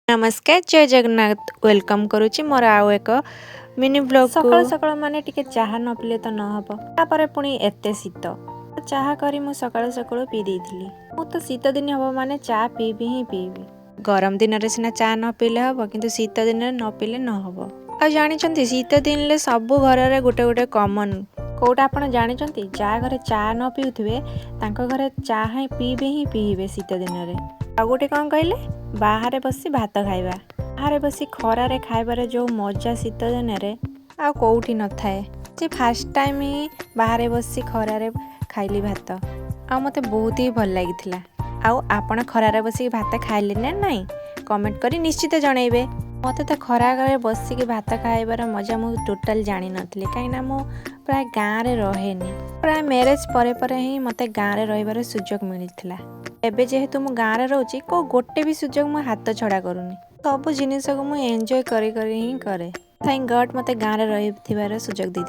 ନମସ୍କାର, ଜୟ ଜଗନ୍ନାଥ। Welcome କରୁଛି ମୋର ଆଉ ଏକ ମିନି ବ୍ଲଗ୍। ସକାଳୁ ସକାଳୁ ମାନେ ଟିକେ ଚାହା ନ ପିଇଲେ ତ ନ ହବ। ତାପରେ ପୁଣି ଏତେ ଶୀତ, ଚାହା କରି ମୁଁ ସକାଳୁ ସକାଳୁ ପିଇ ଦେଇଥିଲି। ମୁଁ ତ ଶୀତ ଦିନ ହବ ମାନେ ଚା ପିଇବି ହିଁ ପିଇବି। ଗରମ ଦିନରେ ସିନା ଚା ନ ପିଇଲେ ହବ, କିନ୍ତୁ ଶୀତ ଦିନରେ ନ ପିଇଲେ ନ ହବ। ଆଉ ଜାଣିଛନ୍ତି, ଶୀତ ଦିନରେ ସବୁ ଘରରେ ଗୋଟେ ଗୋଟେ କମନ୍ କୋଉଟା ଆପଣ ଜାଣିଛନ୍ତି? ଯାହା ଘରେ ଚା ନ ପିଉଥିବେ, ତାଙ୍କ ଘରେ ଚା ହିଁ ପିଇବେ ହିଁ ପିଇବେ ଶୀତ ଦିନରେ। ଆଉ ଗୋଟେ କ'ଣ କହିଲେ? ବାହାରେ ବସି ଭାତ ଖାଇବା। ବାହାରେ ବସି ଖରାରେ ଖାଇବାର ଯେଉଁ ମଜା ଶୀତ ଦିନରେ, ଆଉ କେଉଁଠି ନଥାଏ। ଯେ ଫାର୍ଷ୍ଟ ଟାଇମ୍ ହିଁ ବାହାରେ ବସି ଖରାରେ ଖାଇଲି ଭାତ, ଆଉ ମୋତେ ବହୁତ ହି ଭଲ ଲାଗିଥିଲା। ଆଉ ଆପଣ ଖରାରେ ବସିକି ଭାତ ଖାଇଲେ ନା ନାହିଁ, କମେଣ୍ଟ କରି ନିଶ୍ଚିତ ଜଣାଇବେ। ମୋତେ ତ ଖରାରେ ବସିକି ଭାତ ଖାଇବାର ମଜା ମୁଁ ଟୋଟାଲ୍ ଜାଣିନଥିଲି, କାହିଁକିନା ମୁଁ ପ୍ରାୟ ଗାଁରେ ରହେନି। ପ୍ରାୟ ମ୍ୟାରେଜ୍ ପରେ ପରେ ହିଁ ମୋତେ ଗାଁରେ ରହିବାର ସୁଯୋଗ ମିଳିଥିଲା। ଏବେ ଯେହେତୁ ମୁଁ ଗାଁରେ ରହୁଛି, କେଉଁ ଗୋଟେ ବି ସୁଯୋଗ ମୁଁ ହାତ ଛଡ଼ା କରୁନି। ସବୁ ଜିନିଷକୁ ମୁଁ ଏନ୍ଜୟ କରି କରି ହିଁ କରେ। Thank ଗଡ଼୍, ମୋତେ ଗାଁରେ ରହିଥିବାର ସୁଯୋଗ ଦେଇଥିଲେ।